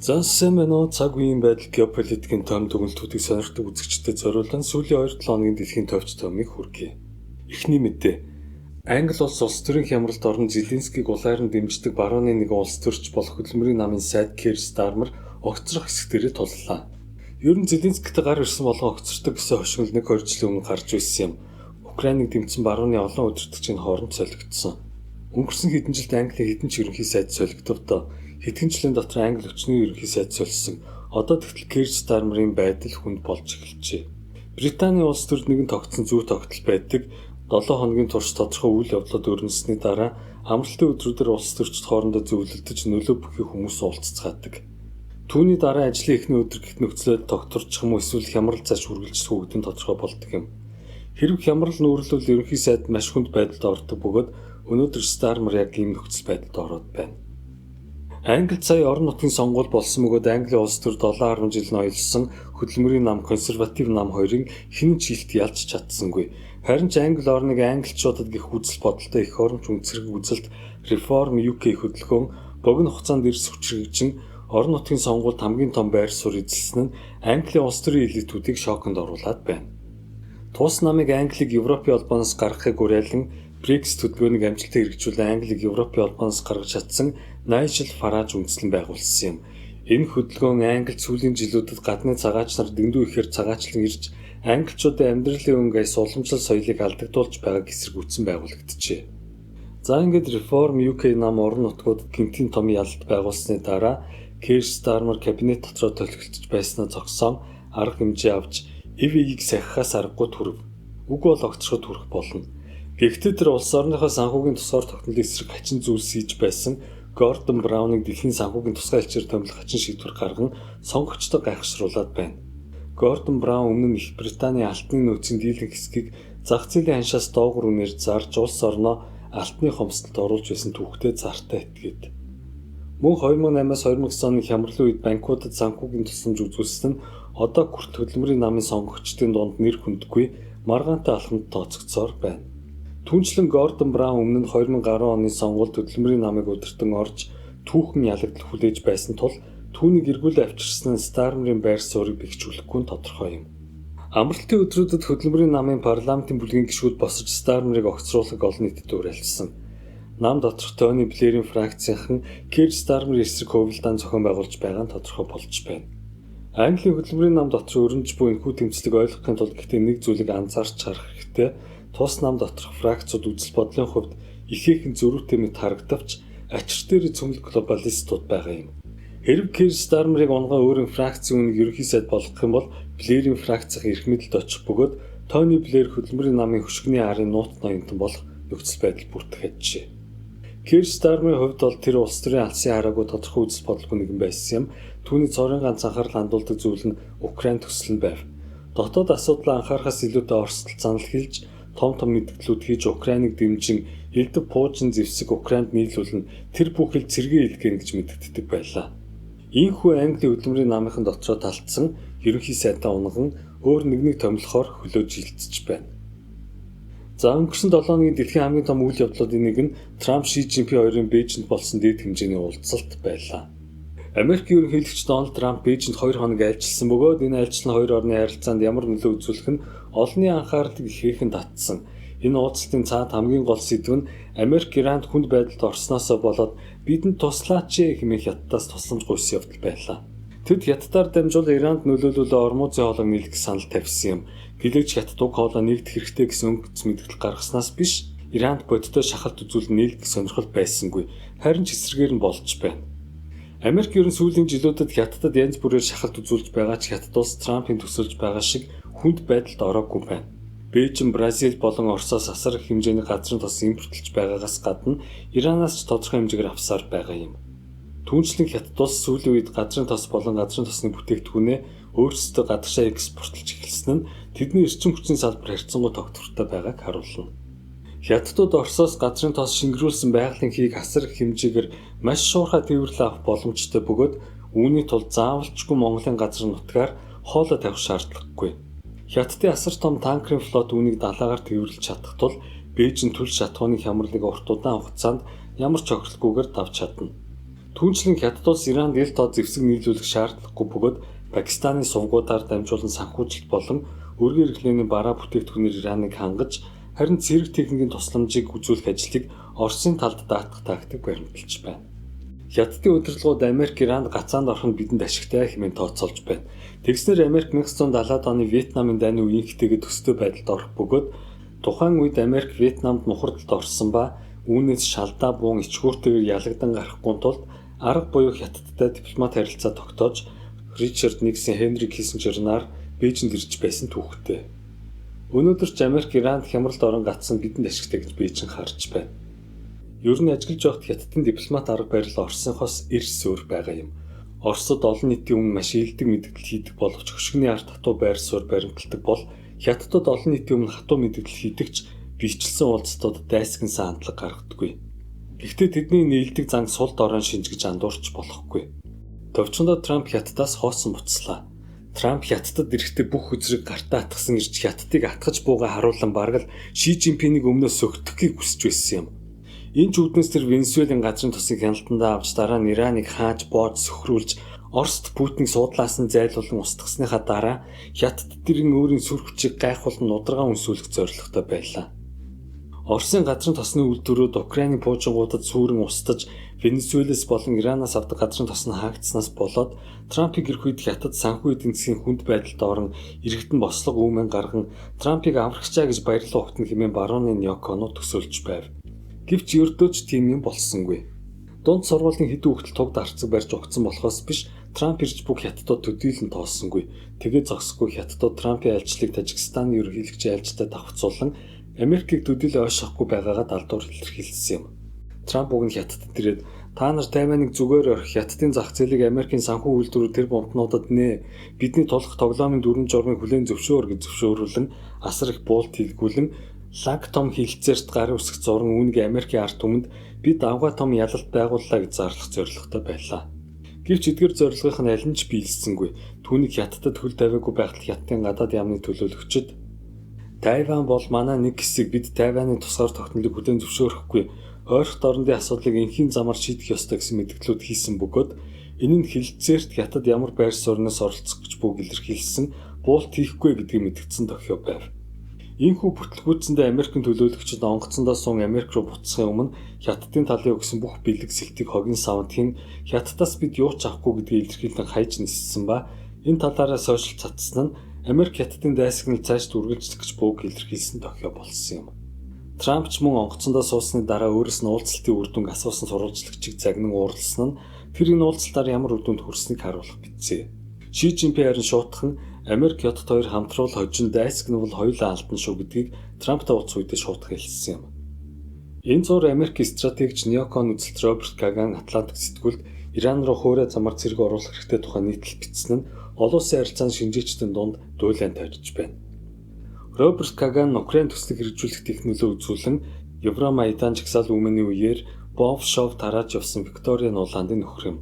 За сайн байна уу? Цаг үеийн байдал геополитикийн том дүгнэлтүүдийг сонирхдаг үзэгчдэд зориулан сүүлийн 2-7 хоногийн дэлхийн товч томыг хүргэе. Эхний мэдээ. Англи улс улс төрийн хямралд орон Зеленскийг улайран дэмждэг барууны нэгэн улс төрч болох хөдөлмөрийн намын сайд Кир Стармер огцрох хэсэг дээрээ туллаа. Ер нь Зеленскийтэй гар ирсэн болгон огцордог гэсэн хошигнол 1-2 жилийн өмнө гарч ирсэн юм. Украиныг дэмжсэн барууны олон удирдагчийн хооронд солигдсон. Өнгөрсөн хэдэн жилд Английн хэдэн ч ерөнхий сайд солигдов доо. Хэдхэн жилийн дотор Англи өчнөөн ерөнхий сайд сольсон. Одоо тэгтэл Кир Стармерын байдал хүнд болж эхэлжээ. Британийн улс төрд нэгэн тогтсон зүй тогтол байдаг. 7 хоногийн турш тодорхой үйл явдлууд өрнөсний дараа амралтын өдрүүдээр улс төрчид хоорондоо зөвлөлдөж нөлөө бүхий хүмүүс уулзцгаадаг. Түүний дараа ажлын эхний өдөр гэх нөхцөлөд тогтворчих юм уу эсвэл хямрал цааш үргэлжлэх үү гэдэг нь тодорхой болдог юм. Хэрв хямрал нүүрлвэл ерөнхий сайд маш хүнд байдалд ордог бөгөөд өнөөдөр Стармер яг ийм нөхцөл байдалд ороод байна. Англид сая орон нутгийн сонгуул болсон бөгөөд Английн улс төр 7.10 жил ноёлсон хөдөлмөрийн нам, консерватив нам хоёрын хэн ч хилт ялж чадсангүй. Харин ч Англи орныг англичуудад гэх үзэл бодолтой эх оронч үнцэрэг үзэлт Reform UK хөдөлгөөн богино хугацаанд эрс хүчрэгжин орон нутгийн сонгуульд хамгийн том байр суурь эзэлсэн нь Английн улс төрийн элитүүдийг шоконд оруулаад байна. Тус намыг Англиг Европын холбооноос гаргахыг уриалан Brexit хөдөлгөөнийг амжилттай хэрэгжүүлэн Англиг Европын холбооноос гаргаж чадсан Найжел Фараж үндэслэн байгуулсан юм. Энэ хөдөлгөөн Англид сүүлийн жилүүдэд гадны цагаач нар дэндүү ихээр цагаачлан ирж англичуудын амьдралын өнгө аяс уламжлал соёлыг алдагдуулж байгааг эсэргүүцсэн байгуулагджээ. За ингээд Reform UK нам орон нутгуудад гэмтийн том ялалт байгуулсны дараа Keir Starmer кабинет дотроо толхилдож байснаа зогсоон арга хэмжээ авч эв эгийг сахихаас аргагүй түрв. Үгүй бол огцроход хүрэх болно. Гэхдээ тэр улс орныхоо санхүүгийн тусгаар тогтнолын эсрэг хачин зүйлс хийж байсан Гордон Брауныг дэлхийн санхүүгийн тусгай элчээр томилох хачин шийдвэр гарган сонгогчдод гайхшруулад байна. Гордон Браун өмнө нь Их Британийн алтны нөөцийн дийлэнх хэсгийг зах зээлийн ханшаас доогуур үнээр зарж улс орноо алтны хомсдолд оруулж байсан түүхтэй зартай этгээд. Мөн 2008-аас 2009 оны хямралын үед банкудад санхүүгийн тусламж үзүүлсэн нь одоо хүртэл хөдөлмөрийн намын сонгогчдын дунд нэр хүндгүй маргаантай алхамд тооцогдсоор байна. Түүнчлэн Гордон Браун өмнө нь 2010 оны сонгуульд хөдөлмөрийн намыг удирдан орж түүхэн ялагдал хүлээж байсан тул түүнийг эргүүлэн авчирсан нь Стармерын байр суурийг бэхжүүлэхгүй нь тодорхой юм. Амралтын өдрүүдэд хөдөлмөрийн намын парламентын бүлгийн гишүүд босож Стармерыг огцруулахыг олон нийтэд уриалсан. Нам доторх Тони Блэрийн фракцийнхан Кир Стармер эсрэг хувилдаан зохион байгуулж байгаа нь тодорхой болж байна. Английн хөдөлмөрийн нам дотор өрнөж буй энэхүү тэмцлийг ойлгохын тулд гэхдээ нэг зүйлийг анзаарч харах хэрэгтэй. Тус нам доторх фракцууд үзэл бодлын хувьд ихээхэн зөрүүтэй мэт харагдавч ачир дээр цөмлөг глобалистууд байгаа юм. Хэрв Кир Стармерыг унган өөрийн фракцийн үнийг ерөнхий сайд болгох юм бол Блэрийн фракцийн эрх мэдэлд очих бөгөөд Тони Блэр хөдөлмөрийн намын хөшигний арын нууц ноёнтон болох нөхцөл байдал бүрдэх ажээ. Кир Стармерын хувьд бол тэр улс төрийн алсын хараагүй тодорхой үзэл бодолгүй нэгэн байсан юм. Түүний цорын ганц анхаарал хандуулдаг зүйл нь Украин төсөл нь байв. Дотоод асуудлаа анхаарахаас илүүтэй Оросд занал хэлж том том мэдгэлүүд хийж Украиныг дэмжин элдв пуужин зэвсэг Украинд нийлүүлнэ тэр бүхэл цэргийн илгээнэ гэж мэдэгддэг байлаа. Ийхүү Английн хөдөлмөрийн намынхан дотроо талтсан ерөнхий сайдаа унган өөр нэгнийг томилохоор хөлөө жилдэж байна. За өнгөрсөн 7 хоногийн дэлхийн хамгийн том үйл явдлуудын нэг нь Трамп Ши Жинпин хоёрын Бээжинд болсон дээд хэмжээний уулзалт байлаа. Америкийн ерөнхийлөгч Дональд Трамп Бээжинд 2 хоног айлчилсан бөгөөд энэ айлчлал нь хоёр орны харилцаанд ямар нөлөө үзүүлэх нь олонний анхаарлыг ихээхэн татсан. Энэ уулзалтын цаад хамгийн гол сэдэв нь Америк Иранд хүнд байдалд орсноосоо болоод бидэнд туслаач хэмээн Хятадаас тусламж гуйсан явдал байлаа. Тэд Хятадаар дамжуул Иранд нөлөөлөл Ормузын хоолойг нийлэх санал тавьсан юм. Гэлээч Хятад уг хоолой нэгдэх хэрэгтэй гэсэн өнгөц мэдгэл гаргаснаас биш Иранд бодиттой шахалт үзүүлэн нийлэх сонирхол байсангүй. Харин ч эсрэгээр нь болж байна. Америк ерөн сүүлийн жилүүдэд Хятадад янз бүрээр шахалт үзүүлж байгаа ч Хятад улс Трампын төсөөлж байгаа шиг хүнд байдалд ороогүй байна. Бээжин, Бразил болон Оросоос асар их хэмжээний газрын тос импортлж байгаагаас гадна Иранаас ч тодорхой хэмжээгээр авсаар байгаа юм. Түүнчлэн Хятад улс сүүлийн үед газрын тос болон газрын тосны бүтээгдэхүүнээ өөрсдөө гадагшаа экспортлж эхэлсэн нь тэдний эрчим хүчний салбар харьцангуй тогтвортой байгааг харуулна. Хятадууд Оросоос газрын тос шингэрүүлсэн байгалийн хийг асар их хэмжээгээр маш шуурхай тээвэрлэн авах боломжтой бөгөөд үүний тулд заавалчгүй Монголын газар нутгаар хоолой тавих шаардлагагүй. Хятадын асар том танкерын флот үүнийг далайгаар тээвэрлэж чадах тул Бээжин түл шатхууны хямралыг урт удаан хугацаанд ямар ч хохирлгүйгээр давж чадна. Түүнчлэн Хятад улс Иранд ил тод зэвсэг нийлүүлэх шаардлагагүй бөгөөд Пакистаны сувгуудаар дамжуулан санхүүжилт болон өргөн эрхлөөний бараа бүтээгдэхүүнээр Ираныг хангаж, харин цэрэг техникийн тусламжийг үзүүлэх ажлыг Оросын талд даатгах тактик баримталж байна. Хятадын удирдлагууд Америк Иранд гацаанд орох нь бидэнд ашигтай хэмээн тооцоолж байна. Тэгснээр Америк 1970-ад оны Вьетнамын дайны үеийнхтэйгээ төстэй байдалд орох бөгөөд тухайн үед Америк Вьетнамд мухардалд орсон ба үүнээс шалдаа буун ичгүүртэйгээр ялагдан гарахгүй тулд арга буюу Хятадтай дипломат харилцаа тогтоож Ричард Никсон, Хенри Киссинджер нар Бээжинд ирж байсан түүхтэй. Өнөөдөр ч Америк Иранд хямралд орон гацсан бидэнд ашигтай гэж Бээжин харж байна. Ер нь ажиглаж байхад Хятадын дипломат арга барил Оросынхоос эрс өөр байгаа юм. Оросод олон нийтийн өмнө маш ээлдэг мэдгдэл хийдэг боловч хөшигний ард хатуу байр суурь баримталдаг бол Хятадд олон нийтийн өмнө хатуу мэдгдэл хийдэг ч биечлсэн уулзалтууд дайсагнасан хандлага гаргадаггүй. Гэхдээ тэдний нийлдэг зан сул дорой шинж гэж андуурч болохгүй. Товчондоо Трамп Хятадаас хоосон буцлаа. Трамп Хятадд ирэхдээ бүх үзрэг гартаа атгасан ирж Хятадыг атгаж буугаа харуулан бараг л Ши Жинпинийг өмнөөс сөгтөхийг хүсэж байсан юм. Энэ ч үүднээс тэр Венесуелийн газрын тосыг хяналтандаа авч дараа нь Ираныг хааж боож сөхрүүлж Оросд Путинийг суудлаас нь зайлуулан устгасныхаа дараа Хятад тэрийн өөрийн сүр хүчийг гайхуулан нударгаан үнсүүлэх зорилготой байлаа. Оросын газрын тосны үйлдвэрүүд Украиний пуужингуудад сүүрэн устдаж Венесуэлээс болон Иранаас авдаг газрын тос нь хаагдсанаас болоод Трампыг ирэх үед Хятад санхүү эдийн засгийн хүнд байдалд орон иргэдэн бослого үүмэн гарган Трампыг аврагчаа гэж баярлан угтана хэмээн барууны неоконууд төсөөлж байв. Гэвч ердөө ч тийм юм болсонгүй. Дунд сургуулийн хэдэн хүүхдэл туг дарцаг барьж угтсан болохоос биш Трамп ирж бүх Хятадууд төдийлөн тоолсонгүй. Тэгээ зогсохгүй Хятадууд Трампын айлчлалыг Тажикстаны ерөнхийлөгчийн айлчтай давхцуулан Америкийг төдийлөн ойшоохгүй байгаагаа далдуур илэрхийлсэн юм. Трамп уг нь Хятадд ирээд та нар Тайваныг зүгээр орхи, Хятадын зах зээлийг Америкийн санхүү үйлдвэрүүд тэр бомтнуудад нэ, бидний тулах тоглоомын дүрэм журмыг хүлээн зөвшөөр гэж зөвшөөрүүлэн асар их буулт хийлгүүлэн лаг том хилцээрт гарын үсэг зуран үүнийг Америкийн ард түмэнд бид давгаа том ялалт байгууллаа гэж зарлах зорилготой байлаа. Гэвч эдгээр зорилгын нь аль нь ч биелсэнгүй. Түүнийг Хятадд хөл тавиагүй байхад Хятадын гадаад яамны төлөөлөгчид Тайван бол манай нэг хэсэг, бид Тайваны тусгаар тогтнолыг хүлээн зөвшөөрөхгүй, ойрхот орондын асуудлыг энхийн замаар шийдэх ёстой гэсэн мэдгэлүүд хийсэн бөгөөд энэ нь хилцээрт Хятад ямар байр сууриас оролцох гэж бүг илэрхийлсэн буулт хийхгүй гэдгийг мэдгдсэн тохио байв. Иймхүү бүтлгүүцэндээ Америкийн төлөөлөгчид онгоцондоо суун Америк руу буцахын өмнө Хятадын талын өгсөн бүх бэлэг сэлтийг хогийн савнд хийн Хятадаас бид юу ч авахгүй гэдгийг илэрхийлэн хайж ниссэн ба энэ талаараа сошиал цацсан нь Америк Хятадын дайсагнал цаашд үргэлжлэх гэж бууг илэрхийлсэн тохио болсон юм. Трамп ч мөн онгоцондоо сууссаны дараа өөрөөс нь уулзалтын үр дүнг асуусан сурвалжлагчийг загнан уурласан нь тэр энэ уулзалтаар ямар үр дүнд хүрснийг харуулах битсэ. Ши Жинпин харин шуутхан Америк Хятад хоёр хамтруул хожин дайсагнавал хоёулаа алдана шүү гэдгийг Трамптай уулзах үедээ шуутхан хэлсэн юм. Энэ зуур Америк стратегч неокон үзэлт Роберт Каган Атлантик сэтгүүлд Иран руу хуурай замаар цэрэг оруулах хэрэгтэй тухай нийтлэл бичсэн нь олон улсын харилцааны шинжээчдийн дунд дуйлан тавьж байна. Роберт Каган Украин төслийг хэрэгжүүлэх технологи үзүүлэн Евромайдан жагсаал үүмэний үеэр Бов Шов тарааж явсан Виктория Нуландын нөхөр юм.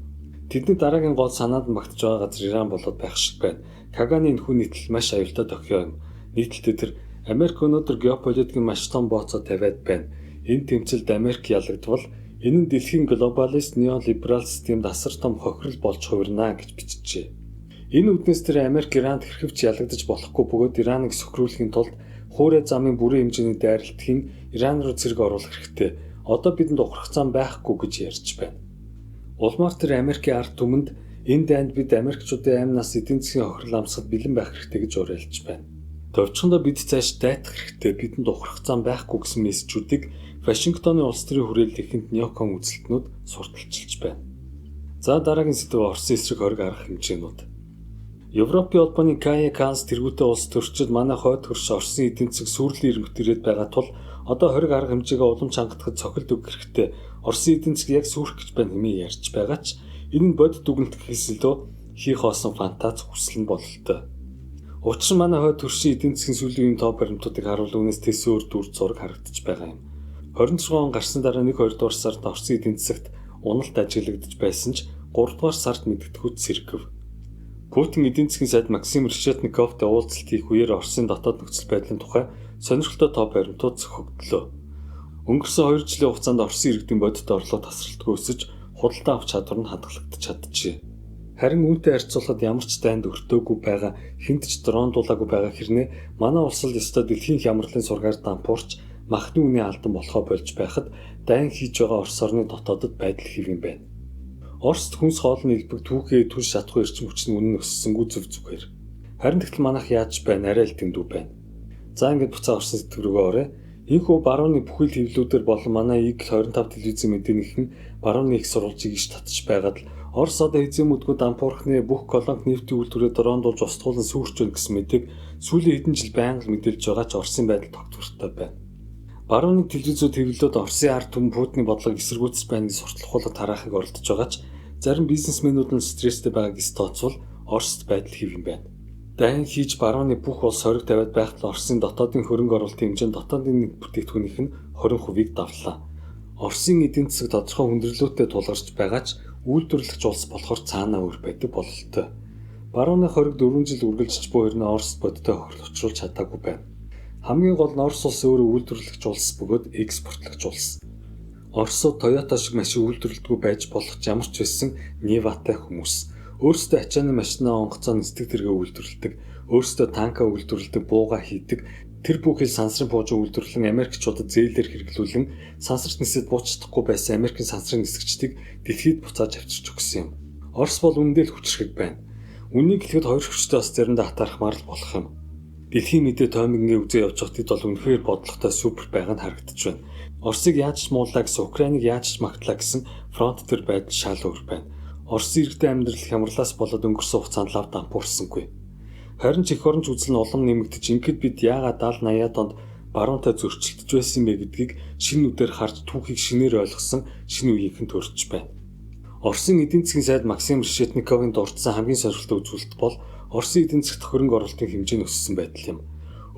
Тэдний дараагийн гол санаанд нь багтж байгаа газар Иран болоод байх шиг байна. Каганы энэхүү нийтлэл маш аюултай тохио юм. Нийтлэлдээ тэр Америк өнөөдөр геополитикийн маш том бооцоо тавиад байна. Энэ тэмцэлд Америк ялагдвал энэ нь дэлхийн глобалист неолиберал системд асар том хохирол болж хувирна гэж бичжээ. Энэ үүднээс тэр Америк Иранд хэрхэвч ялагдаж болохгүй бөгөөд Ираныг сөхрүүлэхийн тулд хуурай замын бүрэн хэмжээний дайралтхийн Иран руу цэрэг оруулах хэрэгтэй. Одоо бидэнд ухрах зам байхгүй гэж ярьж байна. Улмаар тэр Америкийн ард түмэнд энэ дайнд бид Америкчуудын амнаас эдийн засгийн хохирол амсахад бэлэн байх хэрэгтэй гэж уриалж байна. Товчхондоо бид цааш дайтах хэрэгтэй, бидэнд ухрах зам байхгүй гэсэн мессежүүдийг Вашингтоны улс төрийн хүрээлэл эхэнд неокон үзэлтнүүд сурталчилж байна. За дараагийн сэдэв Оросын эсрэг хориг арга хэмжээнүүд. Европын холбооны Кая Канс тэргүүтээ улс төрчид манай хойд хөрш Оросын эдийн засаг сүрлийн ирмэгт ирээд байгаа тул одоо хориг арга хэмжээгээ улам чангатахад цохилт өгөх хэрэгтэй. Оросын эдийн засаг яг сүрэх гэж байна хэмээн ярьж байгаа ч энэ нь бодит дүгнэлт гэхээс илүү хийх хоосон фантаз хүсэл нь бололтой. Учир нь манай хойд хөршийн эдийн засгийн сүүлийн үеийн тоо баримтуудыг харуул үүнээс тэс өөр дүр зураг харагдаж байгаа юм. 26 он гарсны дараа 1-2 дугаар сард Оросын эдийн засагт уналт ажиглагдаж байсан ч 3 дугаар сард мэдгэдэггүй сэргэв. Путин эдийн засгийн сайд Максим Решетниковтой уулзалт хийх үеэр Оросын дотоод нөхцөл байдлын тухай сонирхолтой тоо баримтууд зохигдлоо. Өнгөрсөн 2 жилийн хугацаанд Оросын иргэдийн бодит орлого тасралтгүй өсөж худалдаа авах чадвар нь хадгалагдаж чаджээ. Харин үүнтэй харьцуулахад ямар ч дайнд өртөөгүй байгаа, хэнд ч дрондуулаагүй байгаа хэрнээ манай улс л ёстой дэлхийн хямралын сургаар дампуурч махны үнийн алдан болохоо болж байхад дайн хийж байгаа Орос орны дотоодод байдал хэв юм байна. Оросд хүнс хоолны элбэг түүхээ түр шатахгүй эрчим хүчний үнэн өссөнгүү зөв зүгээр. Харин тэгтэл манайх яаж байна, арай л дэндүү байна. За ингээд буцаа Оросын сэдв рүүгээ оръё. Ийхүү барууны бүхэл хэвлэлүүдээр болон манай Eagle 25 телевизийн мэдээнийхэн барууны их сурвалжийг иш татж байгаад л Орос одоо хэзээ мүдгүй дампуурхны бүх колонк нефтийн үйлдвэрээ дрондуулж устгуулан сүрч байна гэсэн мэдээг сүүлийн хэдэн жил байнга л мэдээлж байгаа ч Оросын байдал тогтвортой байна. Барууны телевизүүд хэвлэлүүд Оросын ард түмэн Путиний бодлогыг эсэргүүцэж байна гэж сурталхуулаад тараахыг оролдож байгаа ч зарим бизнесмэнүүд нь стресстэй байгааг эс тооцвол Оросд байдал хэв юм байна. Дайн хийж барууны бүх улс хориг тавиад байхад л Оросын дотоодын хөрөнгө оруулалтын хэмжээ нь дотоодын нийт бүтээгдэхүүнийх нь 20%-ийг давлаа. Оросын эдийн засаг тодорхой хүндрэлүүдтэй тулгарч байгаа ч үйлдвэрлэгч улс болохоор цаанаа өөр байдаг бололтой. Барууны хориг 4 жил үргэлжиж буй хэрнээ Оросд бодиттой хохирол учруулж чадаагүй байна. Хамгийн гол нь Орос улс өөрөө үйлдвэрлэгч улс бөгөөд экспортлогч улс. Оросууд Toyota шиг машин үйлдвэрлэдэггүй байж болох ч ямар ч байсан Ниватай хүмүүс. Өөрсдөө ачааны машинаа онгоцоо нисдэг тэргээ үйлдвэрлэдэг, өөрсдөө танка үйлдвэрлэдэг, бууга хийдэг. Тэр бүхэл сансрын пуужин үйлдвэрлэн Америкчуудад зээлээр хэрэглүүлэн сансарт нисэд бууч чадахгүй байсан Америкийн сансрын нисгчдийг дэлхийд буцааж авчирч өгсөн юм. Орос бол үнэндээ л хүчрхэг байна. Үнийг хэлэхэд хоёр хүчтэй бас заримдаа хатаархмаар л болох юм. Дэлхийн мэдээ тоймог ингээ үзээ явж байхад тэд бол үнэхээр бодлоготой супер байгаа нь харагдаж байна. Оросыг яаж ч муулаа гэсэн, Украиныг яаж ч магтлаа гэсэн фронт төр байдал шал өөр байна. Оросын иргэдийн амьдрал хямралаас болоод өнгөрсөн хугацаанд лав дампуурсангүй. Харин ч эх оронч үзэл нь улам нэмэгдэж ингээд бид яагаад 70 80-аад онд баруунтай зөрчилдөж байсан бэ гэдгийг шинэ нүдээр харж түүхийг шинээр ойлгосон шинэ үеийнхэн төрж байна. Оросын эдийн засгийн сайд Максим Решетниковын дурдсан хамгийн сонирхолтой үзүүлэлт бол Оросын эдийн засагт хөрөнгө оруулалтын хэмжээ нь өссөн байдал юм.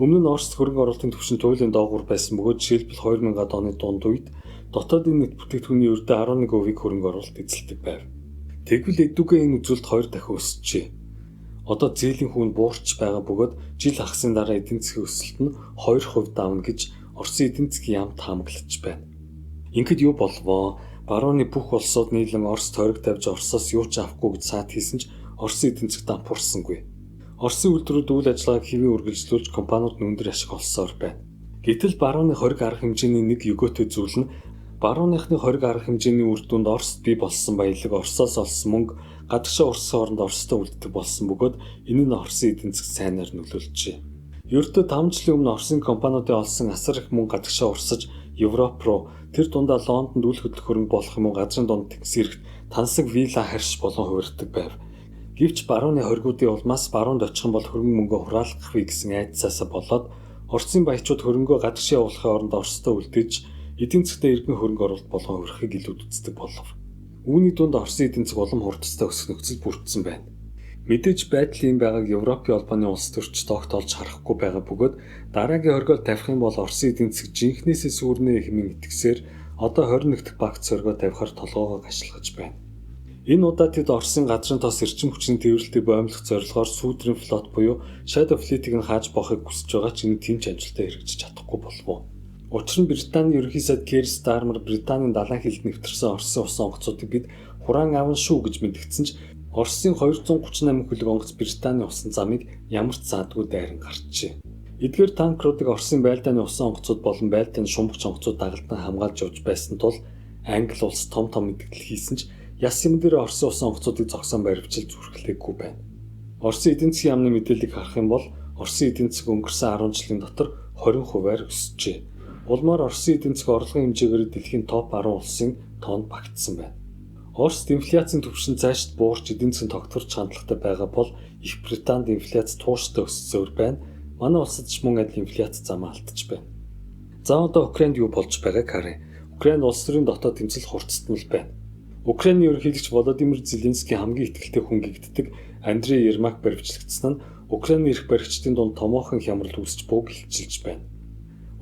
Өмнө нь Оросд хөрөнгө оруулалтын түвшин туйлын доогуур байсан бөгөөд жишээлбэл 2000-ад оны дунд үед дотоодын нийт бүтээгдэхүүний ердөө 11%-ийг хөрөнгө оруулалт эзэлдэг байв. Тэгвэл эдүгээ энэ үзүүлэлт 2 дахин өсжээ. Одоо зээлийн хүүн буурч байгаа бөгөөд жил хагасын дараа эдийн засгийн өсөлт нь 2% давна гэж Оросын эдийн засгийн яам таамаглаж байна. Ингээд юу болвоо? Барууны бүх улсууд нийлэн Орос тойрог тавьж Оросоос юу ч авахгүй гэж саад хийсэн ч Оросын эдийн засаг дампуурсангүй. Оросын үйлдвэрүүд үйл ажиллагааг хэвийн үргэлжлүүлж компаниуд нь өндөр ашиг олсоор байна. Гэтэл барууны хориг арга хэмжээний нэг өгөөтэй зүйл нь барууныхны хориг арга хэмжээний үр дүнд Оросд бий болсон баялаг, Оросоос олсон мөнгө гадагшаа урссан оронд Оростой үлддэг болсон бөгөөд энэ нь Оросын эдийн засагт сайнаар нөлөөлжээ. Ердөө 5 жилийн өмнө Оросын компаниудын олсон асар их мөнгө гадагшаа урсаж Европ руу, тэр дундаа Лондонд үл хөдлөх хөрөнгө болох юм уу газрын дунд тэнгис эрэгт тансаг вилла харш болон хувирдаг байв. Гэвч барууны хоригуудын улмаас баруунд очих юм бол хөрөнгө мөнгөө хураалгах вэ гэсэн айдсаасаа болоод Оросын баячууд хөрөнгөө гадагшаа явуулахын оронд Оростой үлдээж эдийн засгтаа эргэн хөрөнгө оруулалт болгон хувирахыг илүүд үздэг болов. Үүний дунд Оросын эдийн засаг улам хурдтай өсөх нөхцөл бүрдсэн байна. Мэдээж байдал ийм байгааг Европын холбооны улс төрч тогт олж харахгүй байгаа бөгөөд дараагийн хоригоор тавих юм бол Оросын эдийн засаг жинхнээсээ сүрнэ хэмээн итгэсээр одоо 21 дахь багц хоригоо тавихаар толгоогоо гашилгаж байна. Энэ удаа тэд Оросын газрын тос эрчим хүчний тээвэрлэлтийг боомлох зорилгоор сүүдрийн флот буюу Shadow Fleet-ийг нь хааж боохыг хүсэж байгаа ч энэ тийм ч амжилттай хэрэгжиж чадахгүй болов уу. Учир нь Британий ерөнхий сайд Кэр Стармер Британийн далайн хилд нэвтэрсэн Оросын усан онгоцуудыг бид хураан авна шүү гэж мэдгдсэн ч Оросын 238 хөлөг онгоц Британий усан замыг ямар ч заадгүй дайран гарчжээ. Эдгээр танкеруудыг Оросын байлдааны усан онгоцууд болон байлдааны шумбагч онгоцууд дагалдан хамгаалж явж байсан тул Англи улс том том мэдгдэл хийсэн ч яс юм дээр Оросын усан онгоцуудыг зогсоон баривчил зүрхлээгүй байна. Оросын эдийн засгийн яамны мэдээллийг харах юм бол Оросын эдийн засаг өнгөрсөн 10 жилийн дотор 20%-аар өсжээ. Улмаар Оросын эдийн засаг орлогын хэмжээгээр дэлхийн топ 10 улсын тоонд багтсан байна. Оросд инфляцийн түвшин цаашд буурч эдийн засгийн тогтворч хандлагатай байгаа бол Их Британд инфляц тууштай өссөөр байна. Манай улсад ч мөн адил инфляц замаа алдчих байна. За одоо Украинд юу болж байгааг харъя. Украинд улс төрийн дотоод тэмцэл хурцтмал байна. Украины ерөнхийлөгч Володимир Зеленский хамгийн итгэлтэй хүн гэгддэг Андрей Ермак баривчлагдсан нь Украины эрх баригчдын дунд томоохон хямрал үүсч бууг илчилж байна.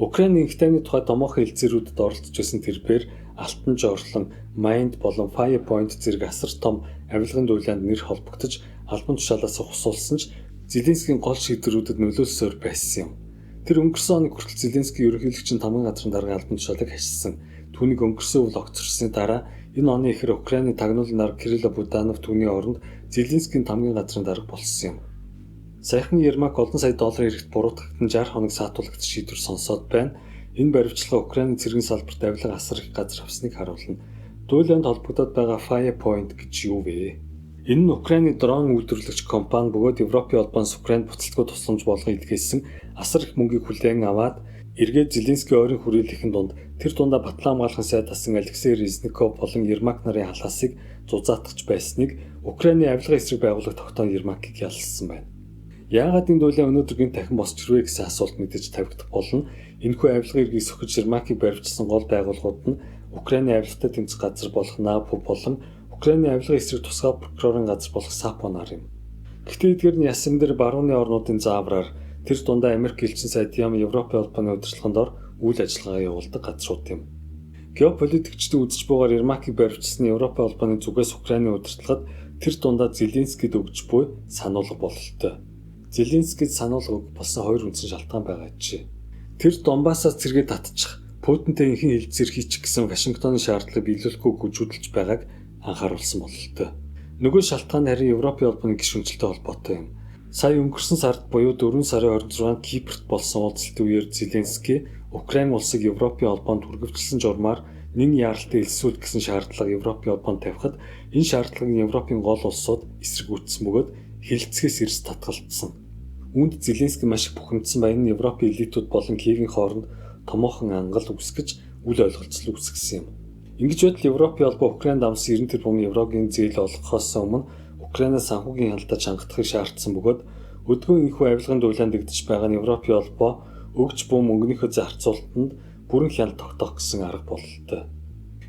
Украины инх тайвны тухай томоохон хэлцээрүүдэд оролцож байсан тэрбээр Алтан Жорлон, Mind болон Firepoint зэрэг асар том авилгын дуулаанд нэр холбогдож албан тушаалаас хусуулсан ч Зеленскийн гол шийдвэрүүдэд нөлөөлсөөр байсан юм. Тэр өнгөрсөн оног хүртэл Зеленский ерөнхийлөгчийн тамган газрын даргын албан тушаалыг хашсан. Түүнийг өнгөрсөн үйл огцорсны дараа Энэ оны ихэр Украины тагнуулын дарга Кирилло Буданов түүний оронд Зеленскийн тамгийн газрын дарга болсон юм. Саяхан Ермак олон сая долларын хэрэгт буруутгагдан 60 хоног саатуулагдах шийдвэр сонсоод байна. Энэ баривчлага Украины цэргийн салбарт авилга асар их газар авсныг харуулна. Дуйланд холбогдоод байгаа Firepoint гэж юу вэ? Энэ нь Украины дрон үйлдвэрлэгч компани бөгөөд Европын холбооноос Украинд буцалтгүй тусламж болгон илгээсэн асар их мөнгийг хүлээн аваад эргээд Зеленский ойрын хүрээлэхийн дунд тэр дундаа батлан хамгаалахын сайд асан Алексей Резников болон Ермак нарын халаасыг зузаатгах байсныг Украины авилгын эсрэг байгууллага тогтоон Ермакийг яллсан байна. Яагаад энэ дуйлаа өнөөдөр гинт дахин босч ирвэ гэсэн асуулт мэдээж тавигдах болно. Энэхүү авилгын эргийг сөхөж Ермакийг баривчилсан гол байгууллагууд нь Украины авилгатай тэмцэх газар болох НАБУ болон Украины авилгын эсрэг тусгай прокурорын газар болох САПО нар юм. Гэхдээ эдгээр нь ясан дээр барууны орнуудын заавраар тэр дундаа Америк элчин сайд юм Европын холбооны удирдлагын дор үйл ажиллагаа явуулдаг газрууд юм. Геополитикчдийн үзэж буйгаар Ермакийг баривчилсан Европын холбооны зүгээс Украины удирдлагад тэр дундаа Зеленскийд өгж буй сануулга бололтой. Зеленскийд сануулга өгөх болсон хоёр үндсэн шалтгаан байгаа ажээ. Тэр Донбассаас цэргээ татчих, Путинтэй инхэн хилцээр хийчих гэсэн Вашингтоны шаардлагыг биелүүлэхгүй гүжүүлж байгааг анхааруулсан бололтой. Нөгөө шалтгаан харин Европын холбооны гишүүнчлэлтэй холбоотой юм. Сая өнгөрсөн сард буюу 4 сарын 26-нд Кипрт болсон уулзалтын үеэр Зеленский Украин улсыг Европын холбоонд үргэлжилсэн журмаар нэн яаралтай элсүүл гэсэн шаардлага Европын холбоонд тавихад энэ шаардлагыг Европын гол улсууд эсэргүүцсэн бөгөөд хэлэлцгээс эрс татгалцсан. Үүнд Зеленский маш их бухимдсан ба энэ нь Европын элитүүд болон Киевийн хооронд томоохон ангал үүсгэж үл ойлголцол үүсгэсэн юм. Ингэж байтал Европын холбоо Украинд амсан 90 тэрбум еврогийн зээл олгохоос өмнө Украинаас санхүүгийн хяналтаа чангатахыг шаардсан бөгөөд өдгөө энэхүү авилгын дуйлаанд дэгдэж байгаа нь Европын холбоо өгч буй мөнгөнийхөө зарцуулалтанд бүрэн хяналт тогтоох гэсэн арга бололтой.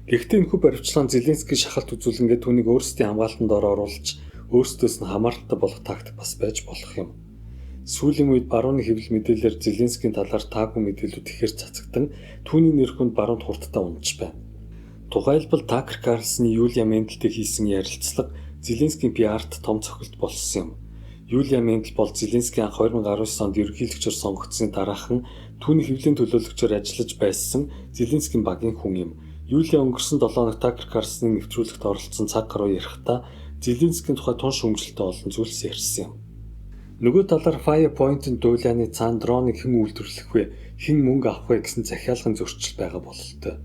Гэхдээ энэхүү баривчлал нь Зеленский шахалт үзүүлэнгээ түүнийг өөрсдийн хамгаалтанд ор оруулж өөрсдөөс нь хамааралтай болох тактик бас байж болох юм. Сүүлийн үед барууны хэвлэл мэдээлэлээр Зеленскийн талаар таагүй мэдээллүүд ихээр цацагдан түүний нэр хүнд баруунд хурдтай унаж байна. Тухайлбал Такер Карлсны Юлия Менделтэй хийсэн ярилцлага Зеленскийн PR-т том цохилт болсон юм. Юлия Мендел бол Зеленский анх 2019 онд ерөнхийлөгчөөр сонгогдсны дараахан түүний хэвлэлийн төлөөлөгчөөр ажиллаж байсан Зеленскийн багийн хүн юм. Юлия өнгөрсөн 7 хоног Такер Карлсны нэвтрүүлэгт оролцсон цаг гаруй ярихдаа Зеленскийн тухай тун шүүмжлэлтэй олон зүйлс ярьсан юм. Нөгөө талаар Firepoint-ын дуйлааны цаана дроныг хэн үйлдвэрлэх вэ, хэн мөнгө авах вэ гэсэн захиалгын зөрчил байгаа бололтой.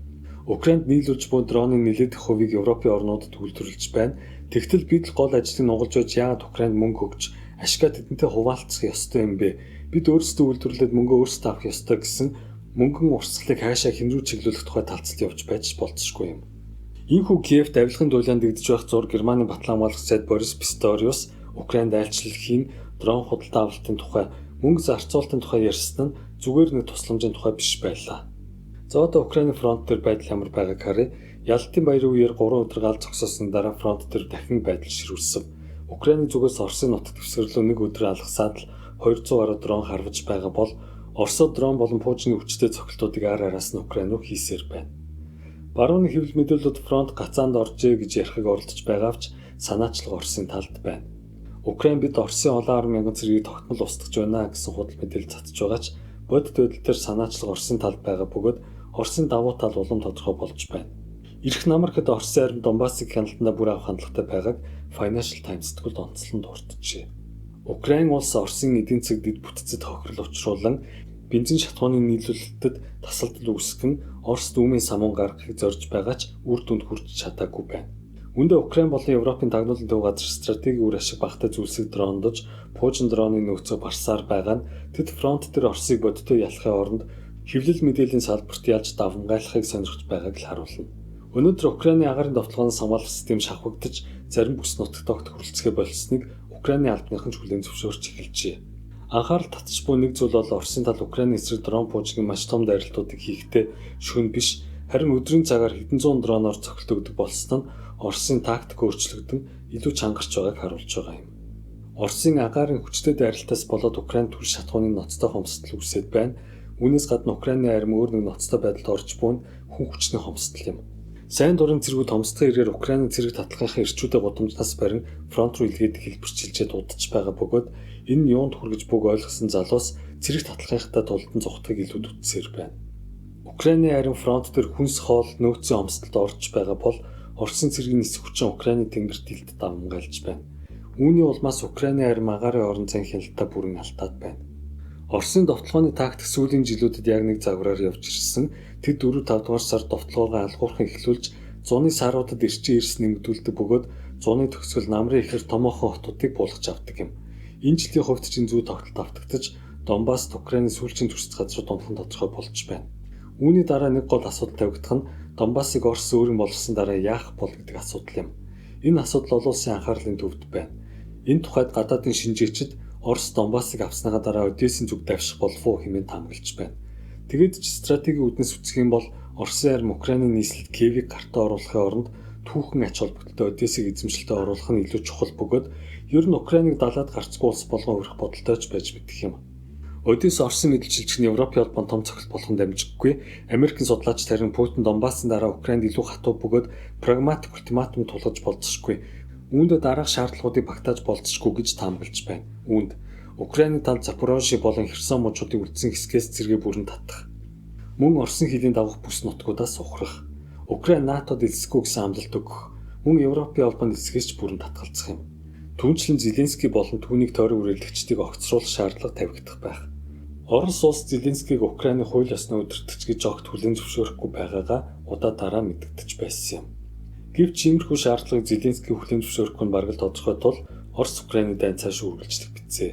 Украинд нийлүүлж буй дроны нэлээд их хувийг Европын орнуудад үйлдвэрлэж байна. Тэгтэл бид л гол ажлыг нугалж байж яагаад Украинд мөнгө өгч ашгаа тэдэнтэй хуваалцах ёстой юм бэ? Бид өөрсдөө үйлдвэрлээд мөнгөө өөрсдөө авах ёстой гэсэн мөнгөн урсгалыг хаашаа хэн рүү чиглүүлэх тухай талцалт явж байж болцсохгүй юм. Иймхүү Киевт авилгын дуйлаанд дэгдэж байх зур Германы батлан хамгаалах сайд Борис Писториус Украинд айлчлал хийн дрон худалдан авалтын тухай мөнгө зарцуулалтын тухай ярьсан нь зүгээр нэг тусламжийн тухай биш байлаа. За одоо Украины фронт дээр байдал ямар байгааг харъя. Ялалтын баярын үеэр 3 өдөр гал зогсоосны дараа фронт дээр дахин байдал ширүүлсэн. Украины зүгээс Оросын нутаг дэвсгэрлөө нэг өдөр алгасаад л 200 гаруй дрон харваж байгаа бол Оросод дрон болон пуужны хүчтэй цохилтуудыг ар араас нь Украин руу хийсээр байна. Барууны хэвлэл мэдээлэлүүд фронт гацаанд оржээ гэж ярихыг оролдож байгаавч санаачлага Оросын талд байна. Украин бид Оросын олон арван мянган цэргийг тогтмол устгаж байна гэсэн худал мэдээлэл цацж байгаа ч бодит байдал дээр санаачлага Оросын талд байгаа бөгөөд Оросын давуу тал улам тодорхой болж байна. Ирэх намар хэд Оросын арми Донбассыг хяналтандаа бүр авах хандлагатай байгааг Financial Times сэтгүүлд онцлон дурджээ. Украин улс Оросын эдийн засаг дэд бүтцэд хохирол учруулан бензин шатхууны нийлүүлэлтэд тасалдал үүсгэн Орос дүүмийн самуун гаргахыг зорж байгаа ч үр дүнд хүрч чадаагүй байна. Үүндээ Украин болон Европын тагнуулын төв газар стратегийн үр ашиг багатай зүйлсийг дрондож, пуужин дроны нөөцөө барсаар байгаа нь тэд фронт дээр Оросыг бодиттой ялахын оронд хэвлэл мэдээллийн салбарт ялж давамгайлахыг сонирхож байгааг л харуулна. Өнөөдөр Украины агаарын довтолгооноос хамгаалах систем шавхагдаж зарим бүс нутагт огт хүрэлцэхээ болсныг Украины албаныхан ч хүлээн зөвшөөрч эхэлжээ. Анхаарал татж буй нэг зүйл бол Оросын тал Украины эсрэг дрон пуужгийн маш том дайралтуудыг хийхдээ шөнө биш харин өдрийн цагаар хэдэн зуун дроноор цохилт өгдөг болсон нь Оросын тактик өөрчлөгдөн илүү чангарч байгааг харуулж байгаа юм. Оросын агаарын хүчтэй дайралтаас болоод Украин түл шатхууны ноцтой хомсдол үүсээд байна. Үүнээс гадна Украины арми өөр нэг ноцтой байдалд орж буй нь хүн хүчний хомсдол юм. Сайн дурын цэргүүд хомсдохын эргээр Украины цэрэг татлагынхаа эрчүүдээ гудамжнаас барин фронт руу илгээдэг хэлбэрчилжээд удаж байгаа бөгөөд энэ нь юунд хүргэж бүг ойлгосон залуус цэрэг татлагынхаа тулдан зугтахыг илүү зүтсээр байна. Украины арми фронт дээр хүнс хоол нөөцийн хомсдолд орж байгаа бол Оросын цэргийн нисэх хүчин Украины тэнгэрт илт давамгайлж байна. Үүний улмаас Украины арим агаарын орон зайн хяналтаа бүрэн алдаад байна. Оросын довтолгооны тактик сүүлийн жилүүдэд яг нэг загвараар явж ирсэн. Тэд 4 5 дугаар сар довтолгоогоо алгуурхан эхлүүлж зуны саруудад эрчийн эрс нэмэгдүүлдэг бөгөөд зуны төгсгөл намрын ихэр томоохон хотуудыг буулгаж авдаг юм. Энэ жилийн хувьд чинь зүй тогтолт автагдаж Донбасс Украины сүүлчийн төрсөж газрууд унах нь тодорхой болж байна. Үүний дараа нэг гол асуудал тавигдах нь Донбассыг Орос өөрийн болгосон дараа яах бол гэдэг асуудал юм. Энэ асуудал олон улсын анхаарлын төвд байна. Энэ тухайд гадаадын шинжээчид Орос Донбассыг авсныхаа дараа Одессын зүг давших болов уу хэмээн таамаглаж байна. Тэгээд ч стратегийн үүднээс үзэх юм бол Оросын арми Украины нийслэл Киевийг гартаа оруулахын оронд түүхэн ач холбогдолтой Одессыг эзэмшилтэд оруулах нь илүү чухал бөгөөд ер нь Украиныг далаад гарцгүй улс болгон өрөх бодолтой ч байж мэдэх юм. Одесс Оросын мэдлэг нь Европын холбоонд том цохилт болох нь дамжиггүй. Америкийн судлаач харин Путин Донбассын дараа Украинд илүү хатуу бөгөөд прагматик ультиматум тулгаж болзошгүй. Үүнд дараах шаардлагуудыг багтааж болзошгүй гэж таамаглаж байна. Үүнд Украины талд Запорожье болон Херсон мужуудыг үлдсэн хэсгээс цэргээ бүрэн татах. Мөн Оросын хилийн дагуух бүс нутгуудаас ухрах. Украин НАТОд элсэхгүй гэсэн амлалт өгөх. Мөн Европын холбоонд элсэхээс ч бүрэн татгалзах юм. Түүнчлэн Зеленский болон түүнийг тойрон үрэлдэгчдийг огцруулах шаардлага тавигдах байх. Орос улс Зеленскийг Украины хууль ёсны удирдагч гэж огт хүлээн зөвшөөрөхгүй байгаагаа удаа дараа мэдэгдэж байсан юм. Гэвч иймэрхүү шаардлагыг Зеленский хүлээн зөвшөөрөхгүй нь бараг л тодорхой тул Орос Украины дайн цааш үргэлжлэх бицээ.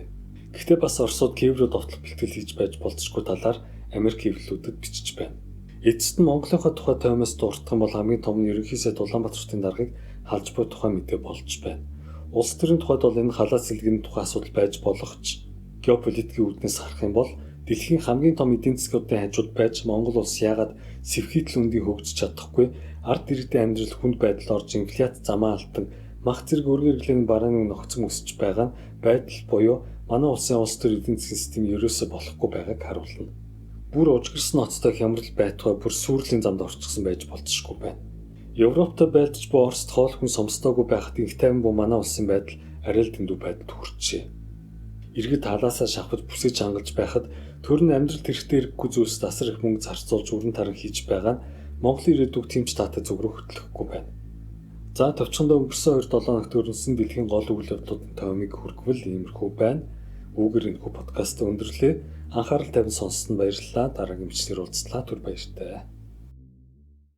Гэхдээ бас Оросууд Киев рүү довтлох бэлтгэл хийж байж болзошгүй талаар Америк хэвлэлүүдэд бичиж байна. Эцэст нь Монголынхоо тухай тоймоос дурдах юм бол хамгийн том нь ерөнхий сайд Улаанбаатар хотын даргаыг халж буй тухай мэдээ болж байна. Улс төрийн тухайд бол энэ халаас сэлгэний тухай асуудал байж болох ч геополитикийн үүднээс харах юм бол дэлхийн хамгийн том эдийн засгуудын хажууд байж Монгол улс яагаад сэвхийтэл үндийн хөгжиж чадахгүй, ард иргэдийн амьдрал хүнд байдал орж инфляц замаа алтан мах зэрэг өргөн эргэлээний барааны үн огцом өсөж байгаа нь байдал буюу манай улсын улс төр эдийн засгийн систем ерөөсөө болохгүй байгааг харуулна. Бүр ужигрсан ноцтой хямрал байтугай бүр сүрлийн замд орчихсон байж болзошгүй байна. Европтой байлдаж буй Оросд хоол хүн сомстоогүй байхад инх тайван буу манай улсын байдал арай л дэндүү байдалд хүрчээ. Иргэд талаасаа шавхаж бүсэж хангалж байхад төр нь амьдрал тэрхтээ ирэхгүй зүйлс асар их мөнгө зарцуулж өрн таран хийж байгаа нь Монголын ирээдүйг тэмч таатай зүг рүү хөтлөхгүй байна. За товчхондоо өнгөрсөн 2-7 хоногт өрнөсөн дэлхийн гол үйл явдлуудын томыг хүргэвэл иймэрхүү байна. Үүгээр энэхүү подкаст өндөрлөө. Анхаарал тавин сонссон баярлалаа. Дараагийн бичлэгээр уулзлаа. Түр баяртай.